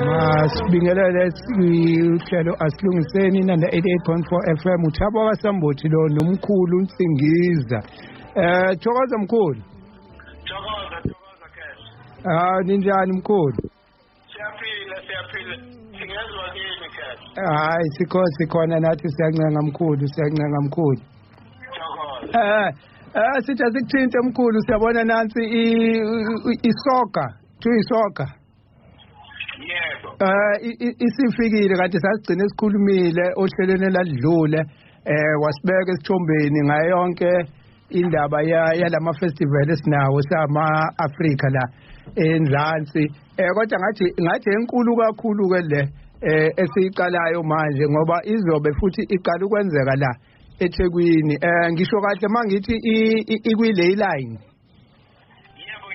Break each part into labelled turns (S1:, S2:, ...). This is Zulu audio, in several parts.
S1: Masibingelele uhlelo Asilungiseni nanda 88.4 FM. Uthabo kaSambothi lo nomkhulu Nsingiza. Thokoza mkhulu.
S2: Thokoza, thokoza Khehla.
S1: Ah, ninjani mkhulu?
S2: Siyaphila, siyaphila. Singezwa kini, Khehla?
S1: Hayi, sikho sikhona nathi, siyancenga mkhulu, siyancenga mkhulu.
S2: Thokoza.
S1: Sithi asikuthinte mkhulu, siyabona nansi isoka, tuyisoka.
S2: Yebo.
S1: Isifikile kanti sasigcine sikhulumile ohlelweni eladlule, wasibeka esithombeni ngayo yonke indaba yalama festival esinawo sama Africa la enzansi, kodwa ngathi enkulu kakhulu ke le esiyiqalayo manje, ngoba izobe futhi iqala ukwenzeka la eThekwini. Ngisho kahle mangithi ikwi-ley line?
S2: Yebo,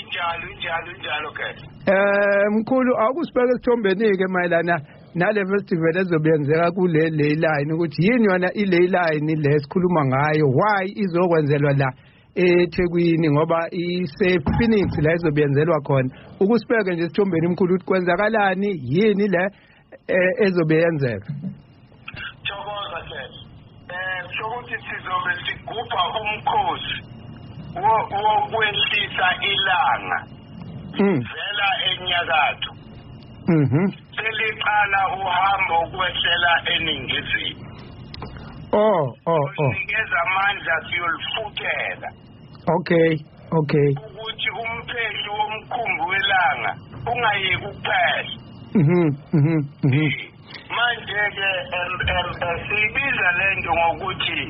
S2: injalo, injalo, injalo Khehla.
S1: Mkhulu, akusibeke esithombeni ke mayelana nale festival ezobe yenzeka kule ley line, ukuthi yini yona i-ley line le esikhuluma ngayo, why izokwenzelwa la eThekwini, ngoba ise Phoenix la izobe yenzelwa khona. Ukusibeke nje esithombeni mkhulu ukuthi kwenzakalani, yini le ezobe yenzeka.
S2: Thokoza Khehla. Sokuthi sizobe sigubha umkhosi wokwehlisa ilanga vela enyakatho. Seliqala uhambo ukwehlela eningizimu.
S1: Oh.
S2: Sinikeza amandla, siyolifuthela.
S1: Okay.
S2: Ukuthi umphehli womkhumbi welanga ungayeki ukuphehla.
S1: Mhm mhm mhm.
S2: Manje ke siyibiza lento ngokuthi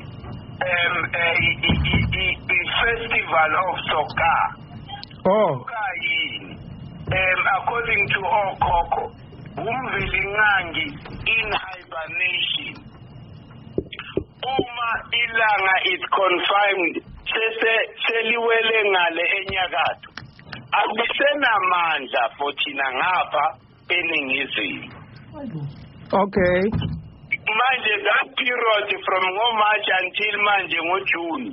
S2: i-festival of Soka. Soka yini? According to okhokho, umvelinqangi in hibernation. Uma ilanga is confined, sese seliwele ngale enyakatho, akusenamandla for thina ngapha eningizimu. Manje that period from ngo-March until manje ngo-June,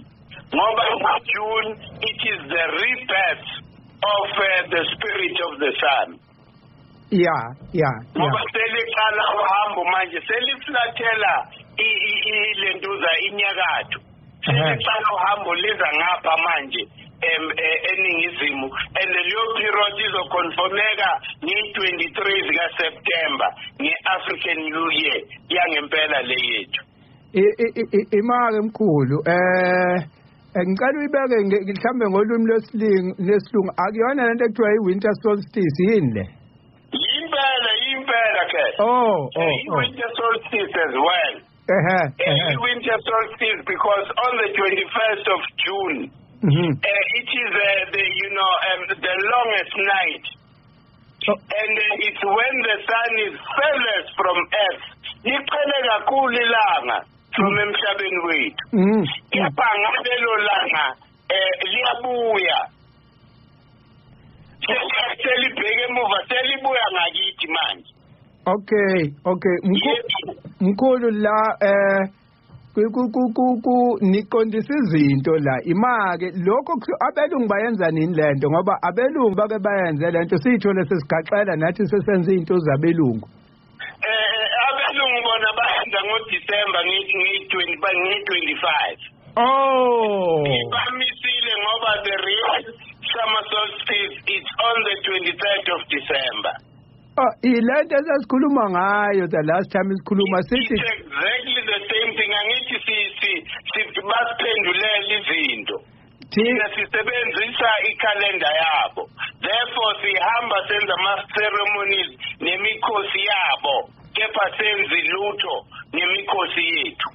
S2: ngoba ngo-June it is the rebirth of the spirit of the sun. Ngoba seliqala uhambo manje, seliflathela ilentuza inyakatho, seliqala uhambo liza ngapha manje eningizimu, and leyo period izoconfirmeka nge-23 zika-September nge-African New Year yangempela le yethu.
S1: Imake mkhulu, ngicela uyibeke mhlambe ngolwimi lwesilungu, akuyona lento ekuthiwa i-winter solstice yini le?
S2: Impela, impela ke.
S1: Oh.
S2: I-winter solstice as well. I-winter solstice, because on the 21st of June it is the you know the longest night. And it's when the sun is furthest from earth. Liqhele kakhulu ilanga from emhlabeni wethu. Kepha ngalelo langa liyabuya. Selibheke emuva, selibuya ngakithi manje.
S1: Okay. Mkhulu, la ku ku ku ku niqondisa izinto la, imake lokho abelungu bayenza nini lento? Ngoba abelungu bake bayenze lento, siyithole sesigaxela nathi sesenza izinto zabelungu.
S2: Abelungu bona bayenza ngoDecember ngi-20 ngi-25. Bamisile ngoba the real summer solstice is on the 23rd of December.
S1: Oh, ilento esasikhuluma ngayo the last time isikhuluma sithi
S2: It's exactly the same thing. Angithi si basiphendulela izinto. Thina sisebenzisa ikhalenda yabo, therefore sihamba senza ama-ceremonies nemikhosi yabo, kepha senzi lutho ngemikhosi yethu.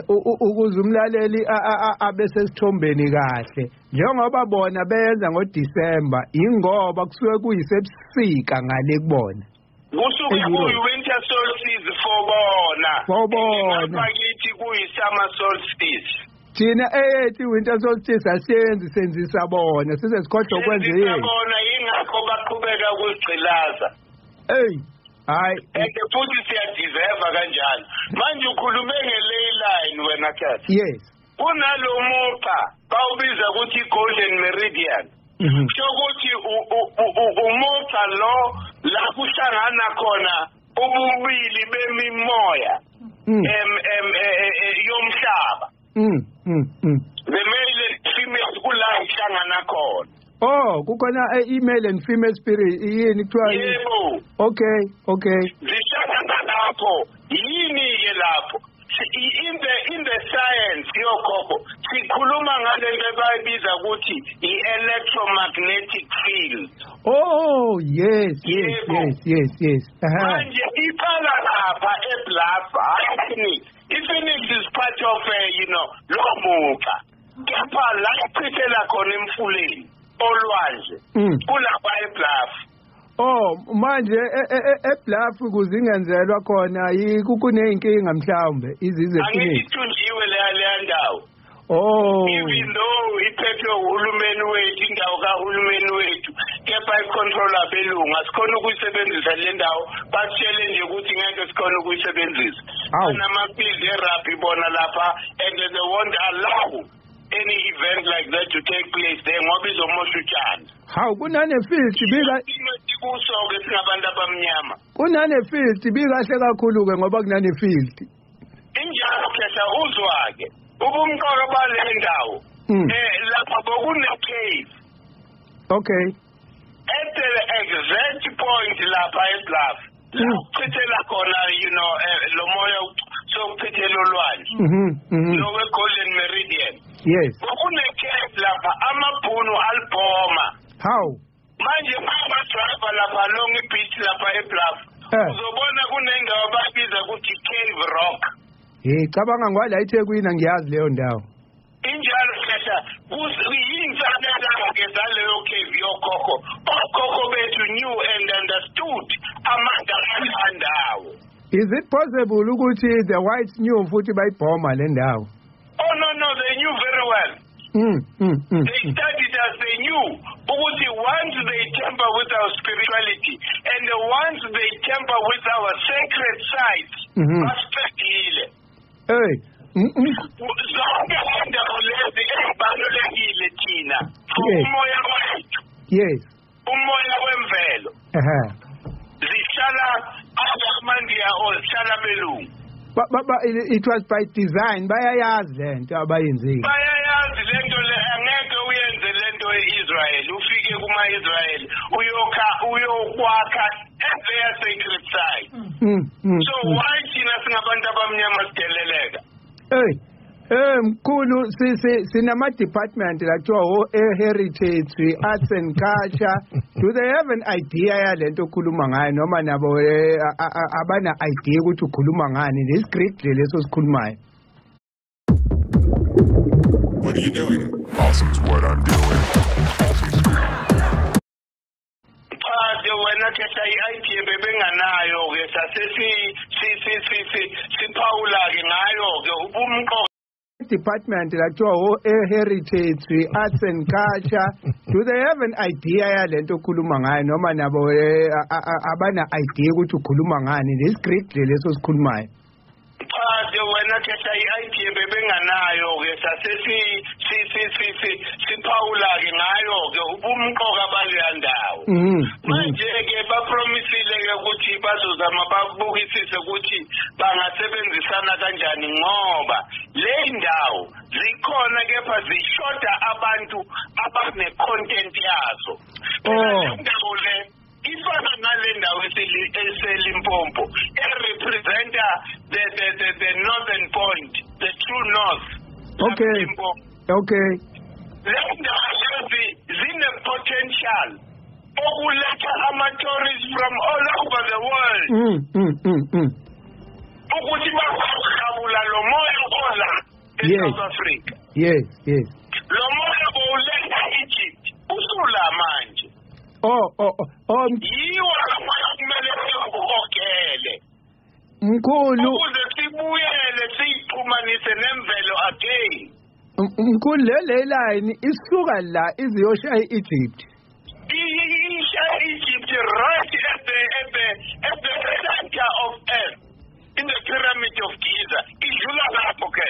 S1: Ukuze umlaleli abe sesithombeni kahle, njengoba bona beyenza ngoDecember, ingoba kusuke kuyisebusika ngale kubona.
S2: Kusuke
S1: E-Europe.
S2: kuyi-winter solstice for bona.
S1: For bona.
S2: Ngapha kithi kuyi-summer solstice.
S1: Thina eyethu i-winter solstice asiyenzi, senzisa bona, size sikhohlwe ukwenza
S2: Senzisa
S1: yethu.
S2: bona, yingakho baqhubeka ukuzigqilaza.
S1: Ey, hayi.
S2: And futhi siyadeserve kanjalo. Manje ukhulume nge-ley line wena Khehla.
S1: Yes.
S2: Kunalo muqa bawubiza ukuthi i-golden meridian. Kusho ukuthi umugqa lo la kuhlangana khona ububili bemimoya yomhlaba. The male and female kula kuhlangana khona.
S1: Oh, kukhona i-male and female spirit yini kuthiwa?
S2: Yebo.
S1: Okay, okay.
S2: Zihlangana lapho. Yini ke lapho? In the science yokhokho sikhuluma ngalento abayibiza ukuthi i-electromagnetic field.
S1: Oh, yes, yes, yes, yes, yes.
S2: Manje iqala lapha eBluff, hayi i-Phoenix is part of you know lo mugqa. Kepha la ichithela khona emfuleni olwandle kulapha eBluff.
S1: Oh, manje eBluff ukuze ingenzelwa khona kuneyinkinga mhlawumbe izize
S2: Phoenix. Angithi ithunjiwe leya ndawo.
S1: Oh.
S2: Even though iphethwe uhulumeni wethu, indawo kahulumeni wethu, kepha icontrol abelungu asikhona ukuyisebenzisa le ndawo, basitshele nje ukuthi ngeke sikhona ukuyisebenzisa. Banama-field e-rugby bona lapha and they won't allow any event like that to take place there ngoba izomosha utshani.
S1: Hawu, kunane-field bika
S2: kuso-ke singabantu abamnyama.
S1: Kunane-field bikahle kakhulu-ke ngoba kunane-field.
S2: Injalo khehla, uzwa-ke ubumqoka bale ndawo. Lapha bokune-cave.
S1: Okay.
S2: At the exact point lapha eBluff la kuchithela khona you know lo moya sokuchithela olwandle. Lo we-Golden Meridian.
S1: Yes.
S2: Bokune-cave lapha amabhunu alibhoma.
S1: How?
S2: Manje ama-driver lapha along i-beach lapha eBluff uzobona kunendawo abayibiza ukuthi Cave Rock.
S1: Hey, cabanga ngwala eThekwini angiyazi leyo ndawo.
S2: Injalo khehla, yinsalela-ke zaleyo cave yokhokho. Okhokho bethu knew and understood amandla aleya ndawo.
S1: Is it possible ukuthi the whites knew futhi bayibhoma le ndawo?
S2: Oh no, they knew very well. They studied us, they knew ukuthi once they tamper with our spirituality and once they tamper with our sacred sites, basiqedile.
S1: Hey,
S2: zonke indawo lezi ezibalulekile thina for umoya wethu.
S1: Yes.
S2: Umoya wemvelo. Zihlala amaNdiya or zihlala belungu.
S1: But it was by design. Bayayazi lento abayenzile.
S2: Bayayazi lento le, angeke uyenze lento eIsrael. Ufike kuma-Israel uyokwakha at their sacred site. So why thina singabantu abamnyama sideleleka?
S1: Hey, mkhulu, sinama department la kuthiwa heritage, arts and culture. Do they have an idea yalento okhuluma ngayo noma nabo abana idea ukuthi ukhuluma ngani? Lesi-Greek leso sikhulumayo.
S3: What are you doing? Awesome's what I'm doing.
S2: Cha, wena khehla, i-idea bebenganayo ke sase siphawula ke ngayo ke ubumqoka.
S1: Department la kuthiwa heritage, arts and culture. Do they have an idea yalento okhuluma ngayo noma nabo abana idea ukuthi ukhuluma ngani? Lesi-Greek leso sikhulumayo.
S2: Cha, wena khehla, i-idea bebenganayo ke sase siphawula ke ngayo ke ubumqoka baleya ndawo. Manje ke bapromisile ke ukuthi bazozama babukisise ukuthi bangasebenzisana kanjani ngoba le ndawo zikhona kepha zishoda abantu abane-content yazo. Le ndawo le ifana nale ndawo eseLimpopo erepresenta the northern point, the true north.
S1: Okay. Okay.
S2: Le ndawo lezi zine-potential okuletha ama-tourists from all over the world. Ukuthi bazohabula lo moya ola e-South Africa.
S1: Yes, yes.
S2: Lo moya bowuletha Egypt usula manje.
S1: Oh.
S2: Yiwo lo moya kumele siwuhogele.
S1: Mkhulu,
S2: ukuze sibuyele siyixhumanise nemvelo again.
S1: Mkhulu, le line isuka la iziyoshaya i-Egypt.
S2: Ishaya Egypt right at the center of earth in the pyramid of Giza. Idlula lapho ke.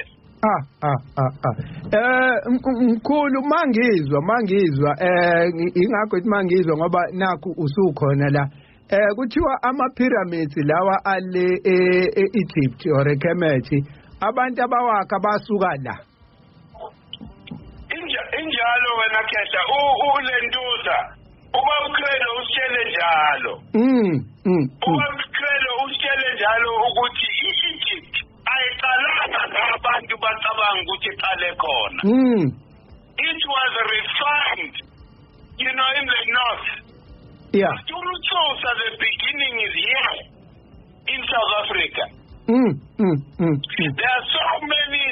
S1: Mkhulu, mangizwa ingakho ithi mangizwa ngoba nakhu usukhona la. Kuthiwa ama pyramids lawa ale e-Egypt or eKemet, abantu abawakha basuka la.
S2: Injalo wena Khehla, ulentuza uba uCredo usitshele njalo. Uba uCredo usitshele njalo ukuthi i-Egypt ayiqalanga abantu bacabanga ukuthi iqale khona. It was refined, you know, in the north.
S1: Yeah.
S2: But the beginning is here in South Africa. There are so many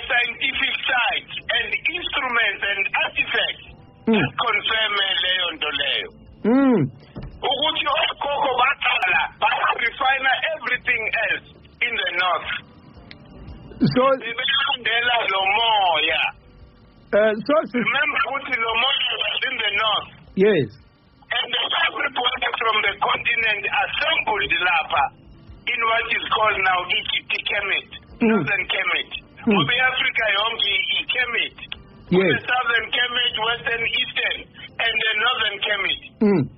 S2: scientific sites and instruments and artifacts that confirm leyo nto leyo. Ukuthi okhokho baqala ba-refine everything else in the north.
S1: So
S2: belandela lo moya.
S1: So
S2: remember ukuthi lo moya was in the north.
S1: Yes.
S2: And everybody from the continent assembled lapha in what is called now Egypt, Kemet, Northern Kemet. Ngoba i-Africa yonke i-Kemet.
S1: Yes.
S2: The Southern Kemet, Western, Eastern, and the Northern Kemet.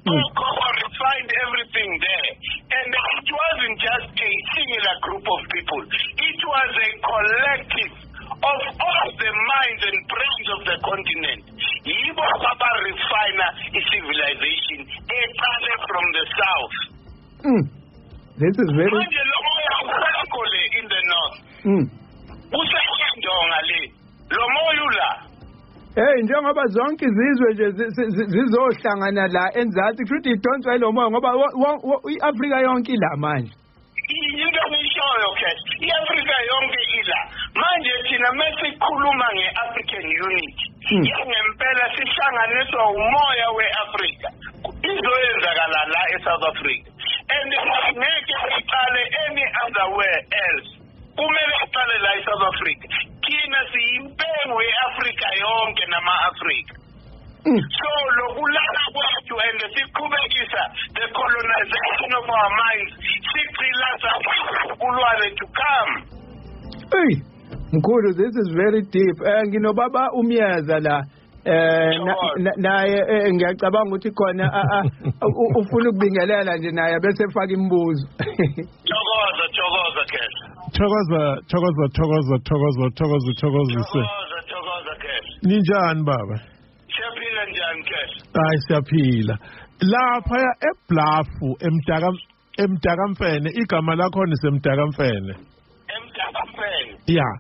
S2: Okhokho refined everything there. And it wasn't just a singular group of people. It was a collective of all the minds and brains of the continent. Yibo aba-refiner i-civilization eqale from the south.
S1: This is very...
S2: Manje lo moya awukho le in the north. Usendonga le. Lo moya ula.
S1: Hey, njengoba zonke izizwe nje zizohlangana la enzansi, kusho ukuthi idonswa yilo moya ngoba i-Afrika yonke ila manje.
S2: Into engishoyo ke, i-Afrika yonke ila. Manje thina mesikhuluma nge-African Unity, yangempela sihlanganiswa umoya we-Afrika. Izoyenzakala la e-South Africa. And ngeke iqale any other way else. Kumele iqale la e-South Africa. Thina siyimpengu ye-Afrika yonke nama-Afrika. So lokulala kwethu and siqhubekisa the colonization of our minds, sigqilaza kulwane to come.
S1: Hey, Mkhulu, this is very deep. Nginobaba uMyeza la. Naye ngiyacabanga ukuthi khona ufuna ukubingelela nje naye bese efaka imibuzo.
S2: Thokoza, thokoza Khehla.
S4: Thokoza, thokoza, thokoza, thokoza, thokoza, thokozise.
S2: Thokoza, thokoza Khehla.
S4: Ninjani baba?
S2: Siyaphila njani Khehla?
S4: Hayi siyaphila. Lapha eBluff eMdakamfene, igama lakho niseMdakamfene.
S2: eMdakamfene.
S4: Yeah.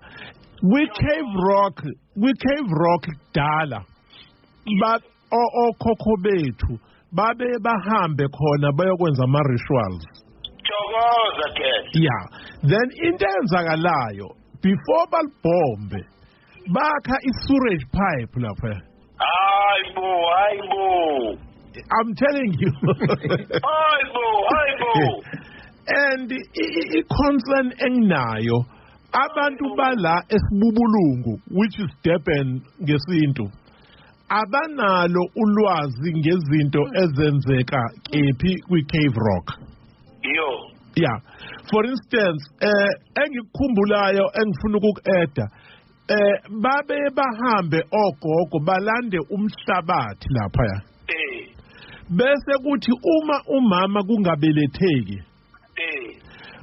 S4: Kwi Cave Rock kudala ba okhokho bethu babe bahambe khona bayokwenza ama rituals.
S2: Thokoza Khehla.
S4: Yeah. Then into eyenzakalayo before balibhombe bakha i-sewage pipe lapha.
S2: Hayibo, hayibo.
S4: I'm telling you.
S2: Hayibo, hayibo.
S4: And i-concern enginayo abantu bala esibubulungu, which is Durban ngesintu, abanalo ulwazi ngezinto ezenzeka kephi kwi-Cave Rock.
S2: Yo.
S4: Yeah. For instance, engikukhumbulayo engifuna ukuku-eda, babe bahambe ogogo balande umhlabathi laphaya. Bese kuthi uma umama kungabeletheki,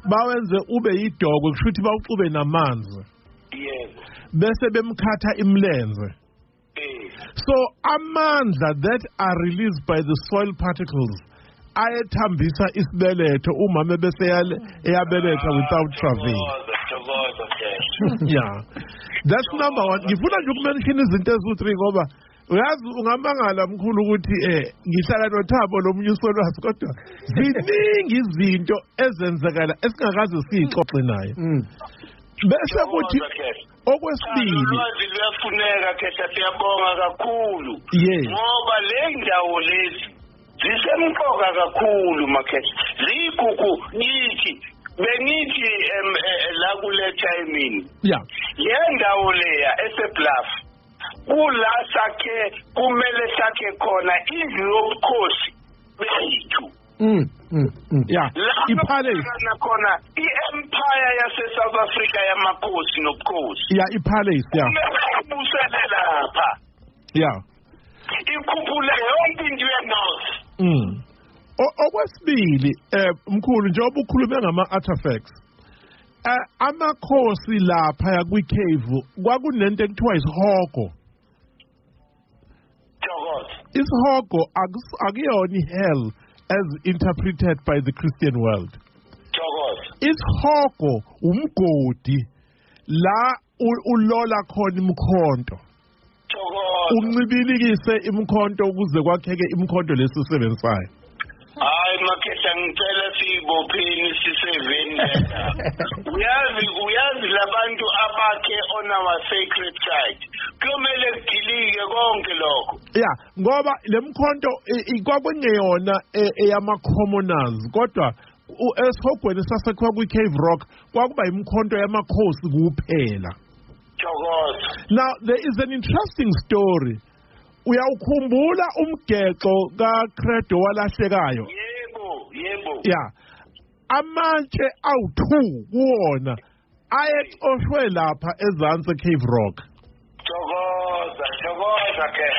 S4: bawenze ube yidokwe, kusho ukuthi bawuxube namanzi.
S2: Yebo.
S4: Bese bemkhatha imlenze. So amandla that are released by the soil particles ayethambisa isibeletho, umama bese eyabeletha without travail. Yeah. That's number one. Ngifuna nje ukumention izinto eziwu-3 ngoba uyazi ungamangala mkhulu ukuthi ngihlala noThabo lomunye usolwazi, kodwa ziningi izinto ezenzekala esingakaze siyixoxe naye. Bese kuthi okwesibili,
S2: ulwazi luyafuneka Khehla, siyabonga kakhulu. Ngoba le ndawo lezi zisemqoka kakhulu makhehla, ziyigugu kithi. Bengithi la kule timing.
S4: Yeah.
S2: Le ndawo leya eseBluff kula sakhe kumele sakhe khona indlu yobukhosi bethu.
S4: Yeah, ipalace
S2: nakhona, i-empire yase-South Africa yamakhosi nobukhosi.
S4: Yeah, ipalace, yeah.
S2: Ubusele lapha. Ikhuphule yonke into ye-north.
S4: Okwesibili, mkhulu, njengoba ukhulume ngama-artifacts, amakhosi lapha kwi-cave kwakunento ekuthiwa isihogo. Isihogo akuyona i-hell as interpreted by the Christian world. Isihogo umgodi la ulola khona imkhonto. Uncibilikise imkhonto ukuze kwakheke imkhonto lesisebenzayo.
S2: Hayi Makhehla, ngicela siyibopheni siseveni lena. Uyazi labantu abakhe on our sacred site. Kuyomele kudilike konke lokho.
S4: Yeah, ngoba lemkhonto kwakungeyona eyama commoners, kodwa esihogweni sasakhiwa kwi-Cave Rock kwakuba imkhonto yamakhosi kuphela. Now there is an interesting story. Uyawukhumbula umgexo kaCredo walahlekayo?
S2: Yebo.
S4: Yeah. Amatshe awu2 kuwona ayecoshwe lapha ezansi Cave Rock.
S2: Thokoza ke.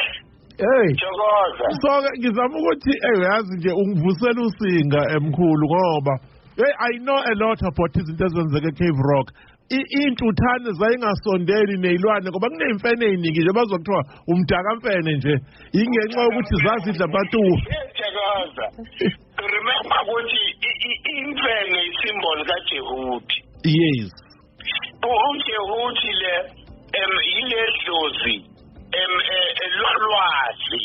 S1: Hey.
S2: Thokoza.
S4: So ngizama ukuthi uyazi nje ungivusela usinga emkhulu, ngoba hey, I know a lot about izinto ezenzeka eCave Rock. Intuthane zayingasondeli nezilwane ngoba kuneyimfene eziningi nje bazokuthiwa umdakamfene nje, ingenxa yokuthi zazidla abantu.
S2: Thokoza. Remember ukuthi imfene isymbol kaJehudi.
S4: Yes.
S2: uJehudi le ile dlozi lolwazi.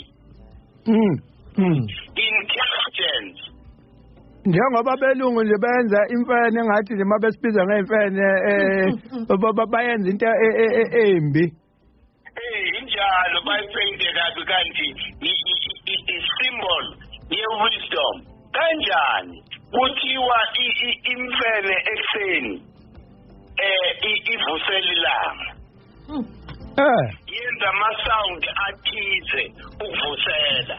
S2: Intelligence.
S1: Njengoba belungu nje benza imfene engathi nje mabesibiza ngeimfene bayenza into embi.
S2: Injalo bayipainte kabi, kanti i-symbol ye-wisdom. Kanjani kuthiwa imfene ekuseni ivusela ilanga. Yenza ama-sound athize ukuvusela.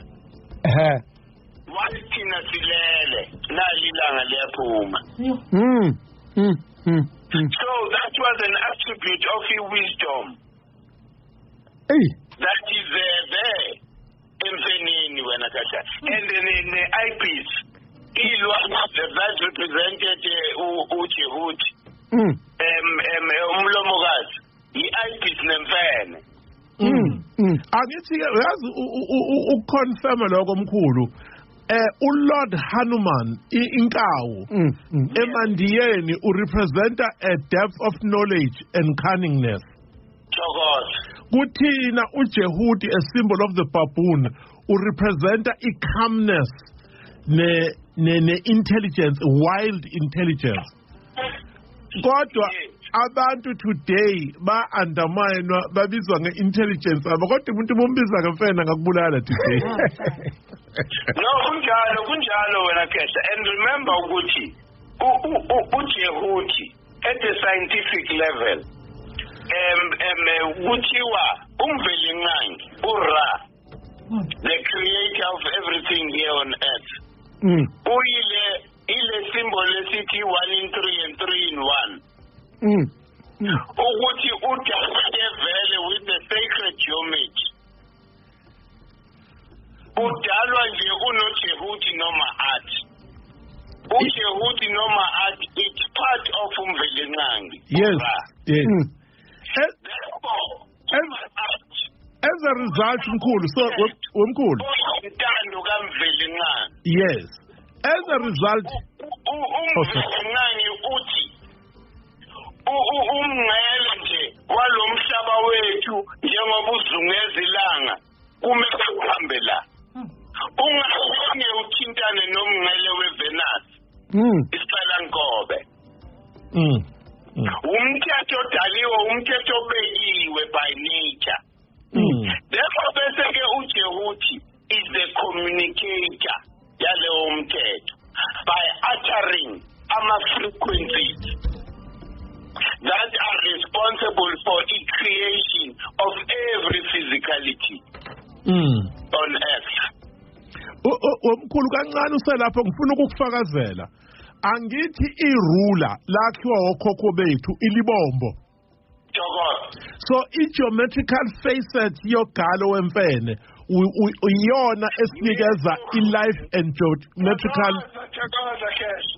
S2: Wathina silele nali ilanga liyaphuma. So that was an attribute of wisdom.
S1: Hey.
S2: That is there emfenini wena kahle. And then the ibis ilwa that represented uJehudi. Umlomokazi i-ibis nemfene.
S4: Angithi ke uyazi ukuconfirm lokho mkhulu. uLord Hanuman inkawu emandiyeni urepresenta a depth of knowledge and cunningness. Kuthina uJehudi, a symbol of the baboon, urepresenta i-calmness ne intelligence, wild intelligence. Kodwa abantu today ba undermine babizwa nge-intelligence abo, kodwa umuntu bombiza ngemfene ngakubulala today.
S2: No, kunjalo wena Khehla. And remember ukuthi uJehudi at the scientific level kuthiwa uMvelinqangi uRa, the creator of everything here on earth, uyile ile symbol esithi 1 in 3 and 3 in 1. Ukuthi udaleke vele with the sacred geometry. Udalwa nje unoJehudi noma art. uJehudi noma art, it's part of uMvelinqangi.
S4: Yes. Yes. As a result mkhulu, so wemkhulu
S2: intando kaMvelinqangi.
S4: Yes. As a result
S2: uMvelinqangi uthi umngcele nje walomhlaba wethu njengoba uzungeza ilanga kumele uhambe la. Ungazange uthintane nomngcele weVenus. Isicalankobe. Umthetho odaliwe, umthetho obekiwe by nature. Therefore bese ke uJehudi is the communicator yalewo mthetho by uttering ama frequencies that are responsible for the creation of every physicality on earth.
S4: Omkhulu, kancane uselapho, ngifuna ukukufakazela. Angithi i-ruler lakhiwa okhokho bethu, ilibombo?
S2: Thokoza.
S4: So i-geometrical facet yogalo wemfene iyona esinikeza i-life and geometrical.
S2: Thokoza, thokoza Kesh,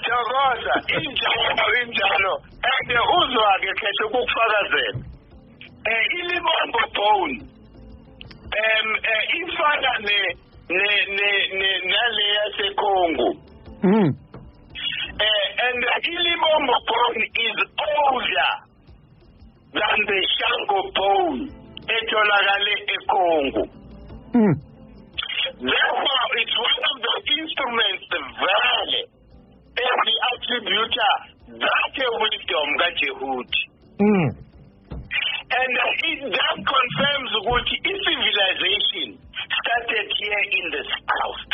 S2: thokoza. Injalo, injalo. And uzwa-ke Kesh, ukukufakazela, ilibombo bone ifana ne ne ne ne nale yaseCongo. And ilibombo bone is older than the Shango bone etholakale eCongo. Therefore, it's one of the instruments vele ezi-attribute-a that wisdom kaJehudi. And that confirms ukuthi i-civilization started here in the south.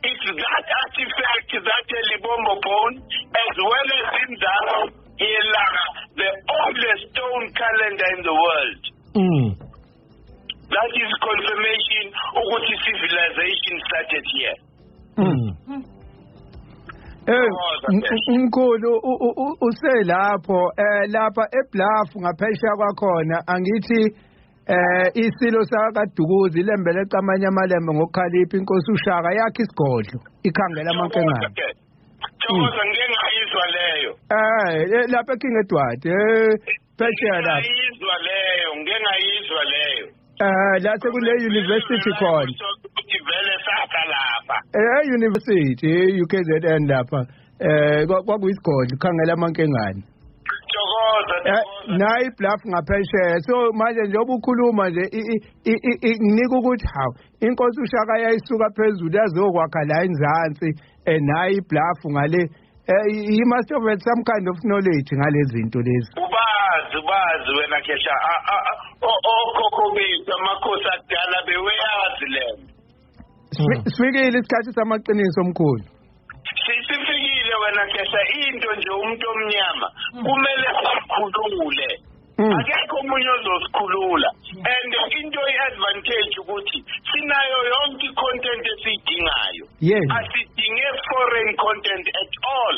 S2: It's that artifact, that Libombo bone, as well as Inzalo Yelanga, the oldest stone calendar in the world. That is confirmation ukuthi civilization started here.
S1: Mkhulu, uselapho, lapha eBluff ngaphesheya kwakhona, angithi isilo sakaDukuza, ilembe lecamanye amalembe ngokukhalipha, inkosi uShaka, yakhe isigodlo ikhangela amankengane.
S2: Thokoza, ngike ngayizwa leyo.
S1: Lapha eKing Edward, phesheya lapha.
S2: Ngayizwa leyo, ngike ngayizwa leyo.
S1: La sekule university khona.
S2: Ukuthi vele sakha lapha.
S1: University UKZN lapha, kwakuyisigodlo khangela amankengane.
S2: Thokoza.
S1: Nayi Bluff ngaphesheya. So manje njengoba ukhuluma nje, nginika ukuthi hawu, inkosi uShaka yayisuka phezulu yazokwakha la enzansi, nayi Bluff ngale. He must have had some kind of knowledge ngalezi zinto lezi.
S2: Ubazi, ubazi wena Khehla. Okhokho bethu, amakhosi akudala, beweyazi lento.
S1: Sifikile isikhathi samaqiniso, omkhulu.
S2: Sifikile wena Khehla. Into nje, umuntu omnyama kumele sikhulule. Akekho omunye ozosikhulula. And into i-advantage ukuthi sinayo yonke i-content esiyidingayo. Asidinge foreign content at all.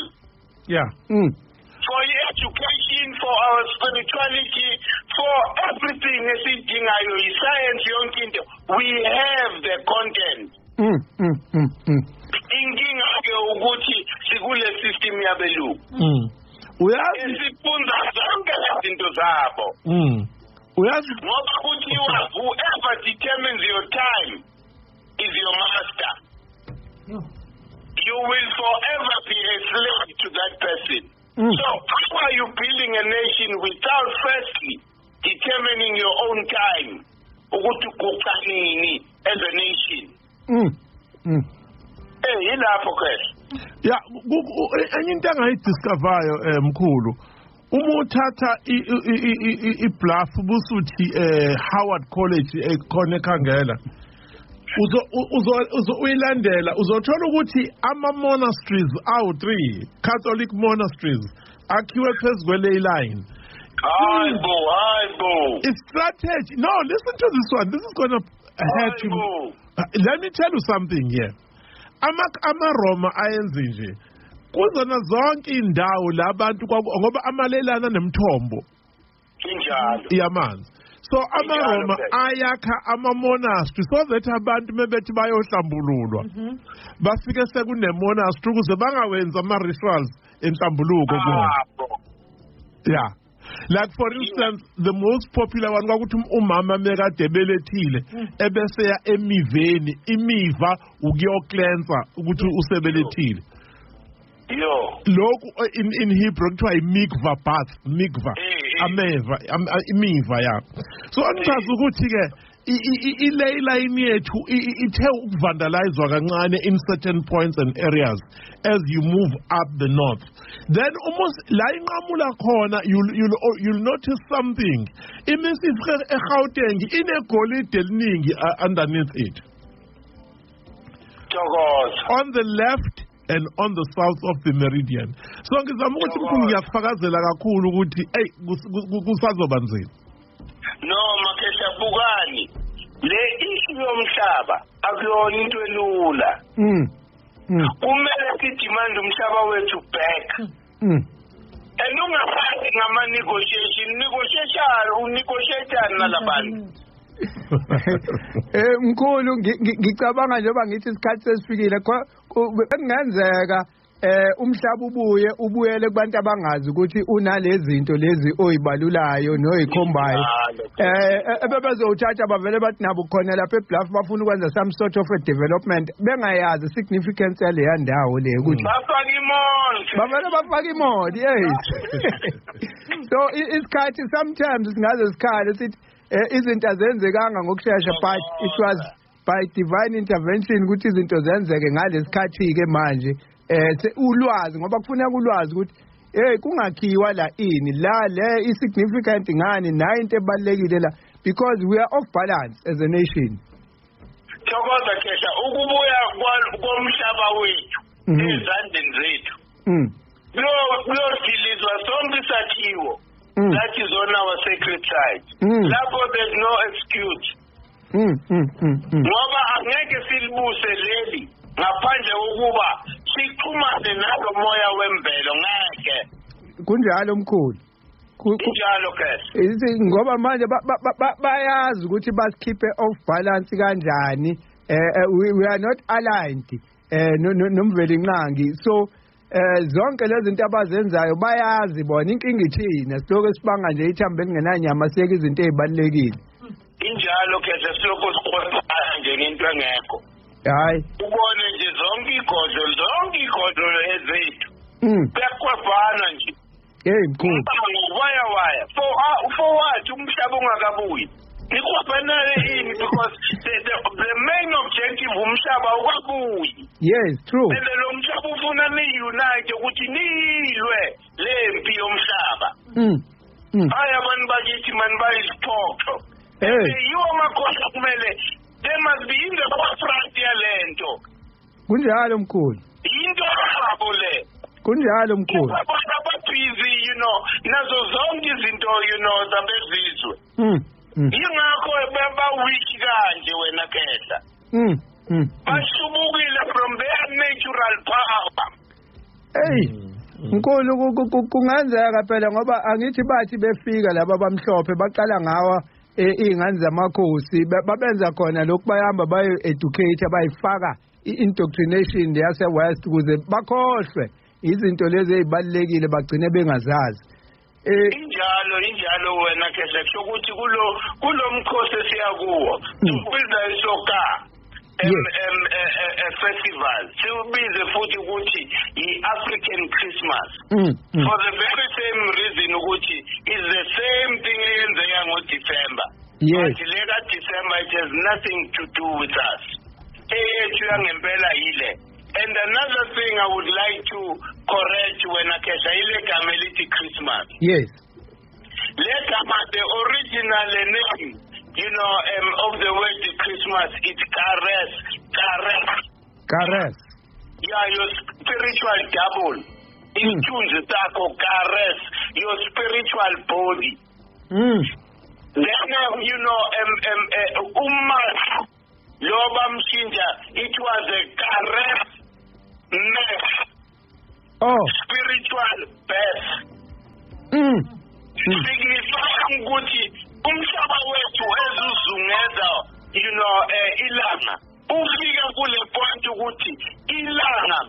S2: For education, for our spirituality, for everything esiyidingayo, i-science, yonke into, we have the content. Inkinga ke ukuthi sikule system yabelungu.
S4: Uyazi
S2: esifunda zonke lezi zinto zabo.
S4: Uyazi
S2: Ngoba kuthiwa whoever determines your time is your master. You will forever be a slave to that person. So how are you building a nation without firstly determining your own time? Ukuthi uguqa nini as a nation? Yilapho ke.
S4: Ya, enye into engayidiscoveryo, mkhulu, uma uthatha iBluff busuthi Howard College ekhona ekhangela, uzo uzo uzo uyilandela, uzothola ukuthi ama monasteries awu 3 Catholic monasteries akhiwe phezu kwe-ley line.
S2: Hayi bo, hayi bo.
S4: It's strategy. No, listen to this one. This is going to hurt you.
S2: Hayi bo.
S4: Let me tell you something here. Ama Roma ayenzi nje kuzona zonke indawo labantu, ngoba amalelana nemithombo
S2: Injalo.
S4: yamanzi. So amaRoma ayakha ama-monastery so that abantu mebethi bayohlambululwa bafike sekune-monastery ukuze bangawenzi ama-rituals enhlambuluko kuwona.
S2: Abo.
S4: Yeah, like for instance, the most popular one kwakuthi umama mekade ebelethile ebese ya emiveni, imiva ukuyocleansa ukuthi usebelethile.
S2: Yo.
S4: Lokhu in Hebrew kuthiwa imikva bath, mikva. Ameva, imiva, ya. So angichaza ukuthi ke i-ley line yethu ithe ukuvandalizwa kancane in certain points and areas as you move up the north. Then almost la inqamula khona, you'll notice something. Imisifike eGauteng inegolide eliningi underneath it.
S2: Thokoza.
S4: On the left and on the south of the meridian. So ngizama ukuthi, mkhulu, ngiyakufakazela kakhulu ukuthi ey, kusazoba nzima.
S2: No, Makhehla, bukani le issue. I-issue yomhlaba akuyona into elula. Kumele si-demand umhlaba wethu back. And ungafaki ngama-negotiation, unegotiate nalabantu.
S1: Mkhulu, ngicabanga njengoba ngithi isikhathi sesifikile, kungenzeka umhlaba ubuye ubuyele kubantu abangazi ukuthi unalezi zinto lezi oyibalulayo noyikhombayo. Ebebezowuthatha bavele bathi nabo khona lapha eBluff bafuna ukwenza some sort of a development, bengayazi significance yaleya ndawo le ukuthi
S2: bafake imall.
S1: Bavele bafake imall, yes. So isikhathi sometimes singaze sikhale sithi izinto azenzekanga ngokushesha, but it was by divine intervention ukuthi izinto zenzeke ngalesikhathi ke manje. Ulwazi, ngoba kufuneka ulwazi ukuthi hey, kungakhiwa la ini la le i-significant ngani nayo into ebalulekile la, because we are off balance as a nation.
S2: Thokoza Khehla, ukubuya komhlaba wethu ezandleni zethu kuyodilizwa sonke isakhiwo. That is on our sacred site. Lapho there's no excuse. Ngoba angeke silibuse leli ngaphandle kokuba sixhumane nalo moya wemvelo, ngeke.
S1: Kunjalo mkhulu.
S2: Kunjalo Khehla.
S1: Ngoba manje bayazi ukuthi basikhiphe off balance kanjani. We are not aligned noMvelinqangi. So zonke lezi zinto abazenzayo bayazi bona, inkinga ithina silokhu sibanga nje ithambo elingenanyama, siyeke izinto ezibalulekile.
S2: Injalo Khehla, silokhu siqoqana nje ngento engekho.
S1: Hayi,
S2: ubone nje zonke igodlo ezethu kuyakwafana nje.
S1: Hey mkhulu,
S2: waya waya for what umhlaba ungakabuyi nikwafana ini, because the main objective umhlaba awukabuyi.
S1: Yes, true.
S2: And lo mhlaba ufuna ni-unite ukuthi nilwe le mpi yomhlaba. Hayi abantu bakithi mani bayiziphoxo. Yiwo amakhosi kumele, they must be in the forefront yalento.
S1: Kunjalo mkhulu.
S2: Into yabo le.
S1: Kunjalo mkhulu.
S2: Ababhizi, you know, nazo zonke izinto, you know, zabezizwe. Ingakho baba-weak kanje wena Khehla. Bahlubukile from their natural power.
S1: Hey, mkhulu, kungenzeka phela ngoba angithi bathi befika laba abamhlophe baqala ngawa iy'ngane zamakhosi, babenza khona lokhu, bayahamba bayo-educate, bayifaka i-indoctrination yase-West ukuze bakhohlwe izinto lezi ey'balulekile bagcine bengazazi.
S2: Injalo wena Khehla, kusho ukuthi kulo mkhosi esiya kuwo siwubiza isoka festival, siwubize futhi ukuthi i-African Christmas for the very same reason ukuthi is the same thing eyenzeka ngoDecember.
S1: Yes.
S2: But le ka-December it has nothing to do with us. Eyethu yangempela yile. And another thing I would like to correct wena Khehla, ile gama elithi Christmas.
S1: Yes.
S2: Le gama, the original name, you know, of the word Christmas, it's caress. Caress.
S1: Caress.
S2: Yeah, your spiritual double. Isithunzi sakho, caress your spiritual body. Then, you know, umma lo bamshintsha, it was a caress mess.
S1: Oh.
S2: Spiritual birth. Signifying ukuthi umhlaba wethu ezuzungeza, you know, ilanga ufika kule point ukuthi ilanga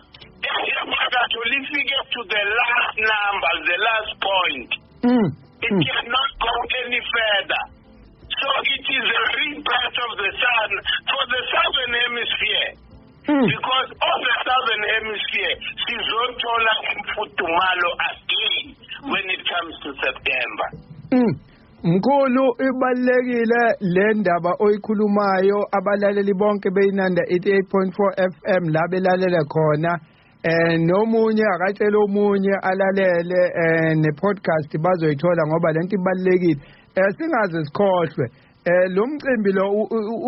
S2: ephakathi lifike to the last number, the last point. It cannot go any further. So it is a rebirth of the sun for the southern hemisphere. Because of the southern hemisphere sizothola imfudumalo again when it comes to September.
S1: Mkhulu, ibalulekile le ndaba oyikhulumayo, abalaleli bonke beyinanda 88.4 FM la belalele khona, nomunye akatshela omunye alalele ne podcast bazoyithola ngoba lento ibalulekile. Singaze sikhohlwe lo mcimbi lo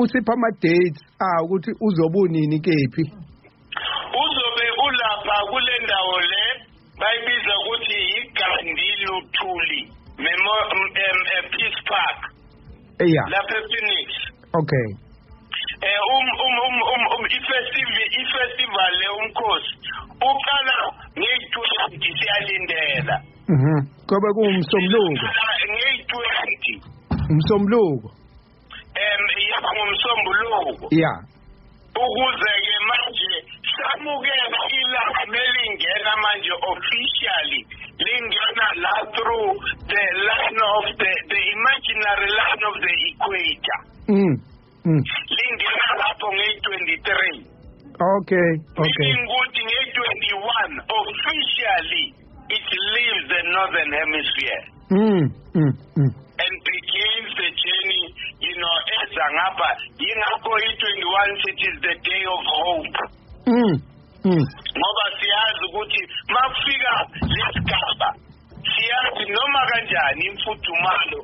S1: usipha ama dates ukuthi uzobe unini kephi?
S2: Uzobe ulapha kule ndawo le bayibiza ukuthi iGandhi Luthuli Peace Park.
S1: Yeah.
S2: Lapha ePhoenix.
S1: Okay.
S2: i-festival le umkhosi uqala ngeyi-20, siyalindela.
S1: Kobe kuwumsombuluko.
S2: Ngeyi-20.
S1: Umsombuluko.
S2: Yebo, ngomsombuluko.
S1: Yeah.
S2: Ukuze ke manje samukela ilanga melingena manje officially lingena la through the line of the imaginary line of the equator. Lingena lapho ngeyi-23.
S1: Okay.
S2: Meaning ukuthi ngeyi-21 officially it leaves the northern hemisphere. And begins the journey, you know, eza ngapha. Yingakho i-21 it is the day of hope. Ngoba siyazi ukuthi makufika lesigaba siyazi noma kanjani imfudumalo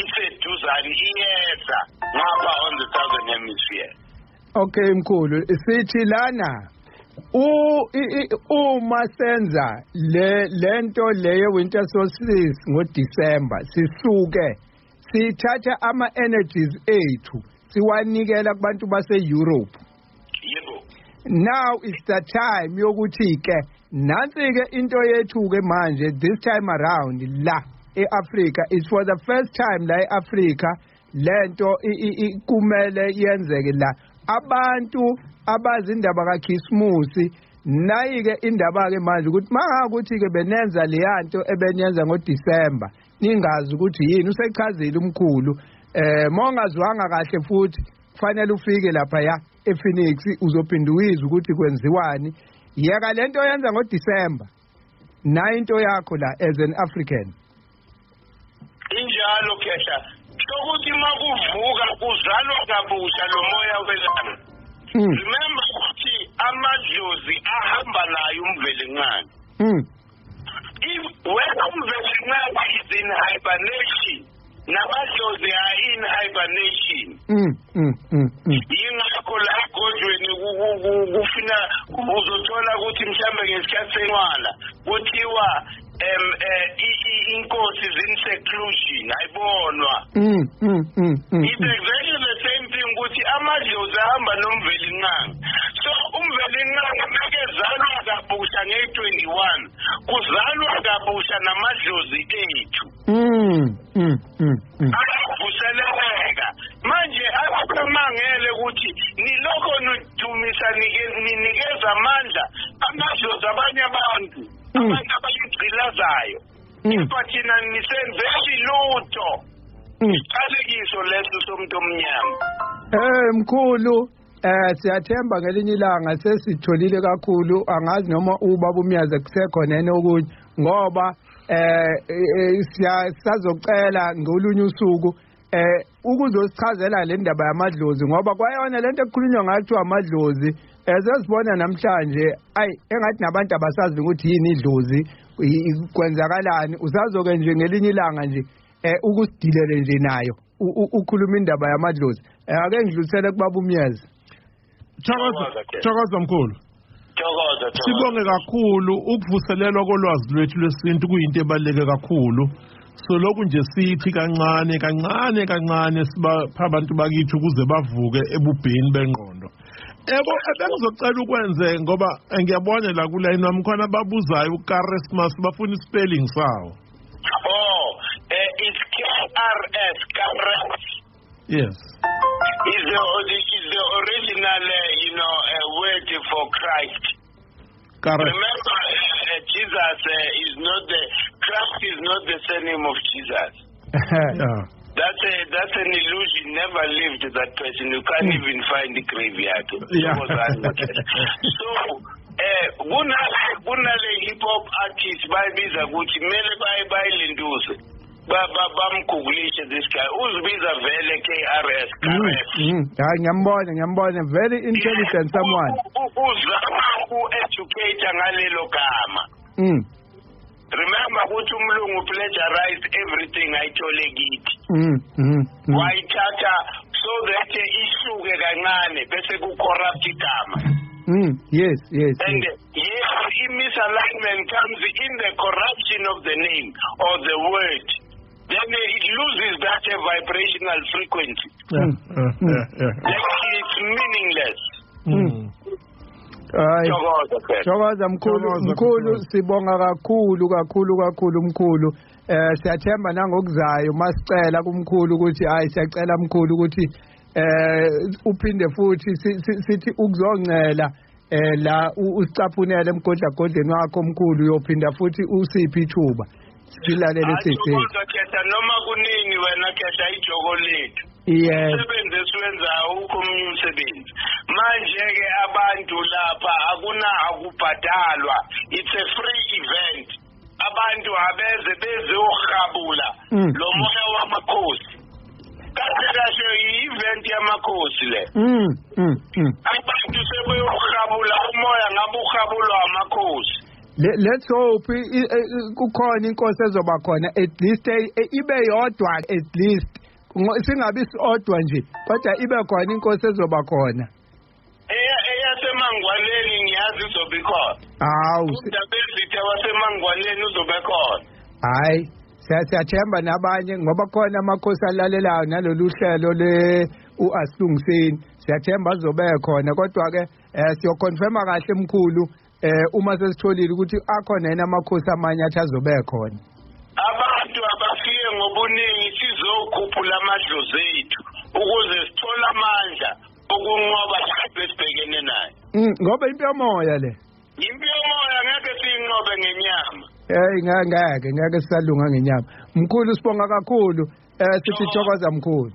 S2: iseduzane iyeza ngapha on the southern hemisphere.
S1: Okay mkhulu, sithi lana uma senza lento leyo winter solstice ngoDecember, sisuke sithatha ama energies ethu siwanikela kubantu base Europe.
S2: Yebo.
S1: Now is the time yokuthi ke nansi ke into yethu ke manje this time around la eAfrica is for the first time la eAfrica lento kumele yenzeke la. Abantu abazi indaba kaChristmas nayi ke indaba ke manje ukuthi mangakuthi ke benenza leyanto ebenyenza ngoDecember ningazi ukuthi yini. Usechazile umkhulu, mongazwanga kahle futhi kufanele ufike lapha ya ePhoenix uzophinda uyizwe ukuthi kwenziwani. Yeka lento yenza ngoDecember nayi into yakho la as an African.
S2: Injalo khehla, sokuthi makuvuka kuzalwa kabusha lo moya welanga. Remember ukuthi amadlozi ahamba nayo uMvelinqangi. If when uMvelinqangi is in hibernation, namadlozi are in hibernation. Yingakho la egodlweni kufina uzothola ukuthi mhlambe ngesikhathi senqwala kuthiwa inkosi is in seclusion, ayibonwa. It's exactly the same thing ukuthi amadlozi ahamba noMvelinqangi. So uMvelinqangi mekezalwa kabusha ngeyi-21 kuzalwa kabusha namadlozi ethu. Ayavuseleleka manje. Akumangele ukuthi nilokho nidumisa ninikeza amandla amadlozi abanye abantu, abantu abayigqilazayo, kepha thina nisenzeli lutho. Isiqalekiso leso somuntu omnyama.
S1: Mkhulu, siyathemba ngelinye ilanga sesitholile kakhulu. Angazi noma ubaba uMyazi kusekhona yena okunye, ngoba siyazocela ngolunye usuku ukuzosichazela le ndaba yamadlozi, ngoba kwayona lento ekukhulunywa ngayo kuthiwa amadlozi sesibona namhlanje ayi engathi nabantu abasazi ukuthi yini idlozi, kwenzakalani. Usazoke nje ngelinye ilanga nje ukusidilele nje nayo ukhuluma indaba yamadlozi. Ake ngidlulisele kubaba uMyezi.
S4: Thokoza mkhulu.
S2: Thokoza.
S4: Sibonge kakhulu. Ukuvuselelwa kolwazi lwethu lwesintu kuyinto ebaluleke kakhulu. So lokhu nje sithi kancane kancane kancane sibapha abantu bakithi ukuze bavuke ebubheni bengqondo. Ebo ebengizocela ukwenze ngoba ngiyabona la kulayini wami khona babuzayo uChristmas, bafuna ispelling sawo.
S2: Oh, it's KRS, KRS.
S4: Yes.
S2: Is the original word for Christ.
S4: Correct.
S2: Remember, Jesus is not the Christ is not the surname of Jesus.
S4: Yeah.
S2: That's an illusion. Never lived that person. You can't even find the graveyard.
S4: Yeah.
S2: So, kunale hip hop artist bayibiza ukuthi mele bayilinduze. Bamgooglishe this guy. Uzibiza vele KRS.
S1: Hayi ngiyambona very intelligent someone.
S2: Uzama uku-educate ngalelo gama. Remember ukuthi umlungu plagiarized everything ayithole kithi. Wayithatha so that isuke kancane bese ku-corrupt igama.
S1: Yes.
S2: And yes, misalignment comes in the corruption of the name or the word. Then it loses that vibrational frequency.
S4: Yeah.
S2: Then it's meaningless. Thokoza Khehla.
S1: Thokoza mkhulu. Mkhulu, sibonga kakhulu kakhulu kakhulu mkhulu. Siyathemba nangokuzayo masicela kumkhulu ukuthi hayi, siyacela mkhulu ukuthi uphinde futhi sithi ukuzoncela la usicaphunele emgodlagodleni wakho mkhulu, uyophinda futhi usiphe ithuba silalele sisi.
S2: Thokoza Khehla, noma kunini wena Khehla, ijoko lethu.
S1: Yes.
S2: Umsebenzi esiwenzayo ukho omunye umsebenzi. Manje-ke abantu lapha akuna akubhadalwa, it's a free event. Abantu abeze bezohabula lo moya wamakhosi. Kahle kahle i-event yamakhosi le. Abantu sebeyohabula umoya ngabe uhabulwa amakhosi.
S1: Let's hope kukhona inkosi ezoba khona, at least ibe yodwa, at least singabi sodwa nje, kodwa ibe khona inkosi ezoba khona.
S2: Eyasemangwaneni ngiyazi izobe ikhona.
S1: Hawu,
S2: uNdabezitha wasemangwaneni uzobe khona.
S1: Hayi, siyathemba nabanye ngoba khona amakhosi alalelayo nalolu hlelo le uAsilungiseni, siyathemba azobe khona, kodwa ke siyoconfirma kahle mkhulu uma sesitholile ukuthi akhona yena amakhosi amanye athi azobe khona.
S2: Abantu abafike ngobuningi sizokhuphula amadlozi ethu ukuze sithole amandla okunqoba lapho esibhekene nayo.
S1: Ngoba impi yomoya le.
S2: Impi yomoya ngeke siyinqobe ngenyama.
S1: Hey, ngeke sisalunga ngenyama. Mkhulu, sibonga kakhulu. Sithi thokoza mkhulu.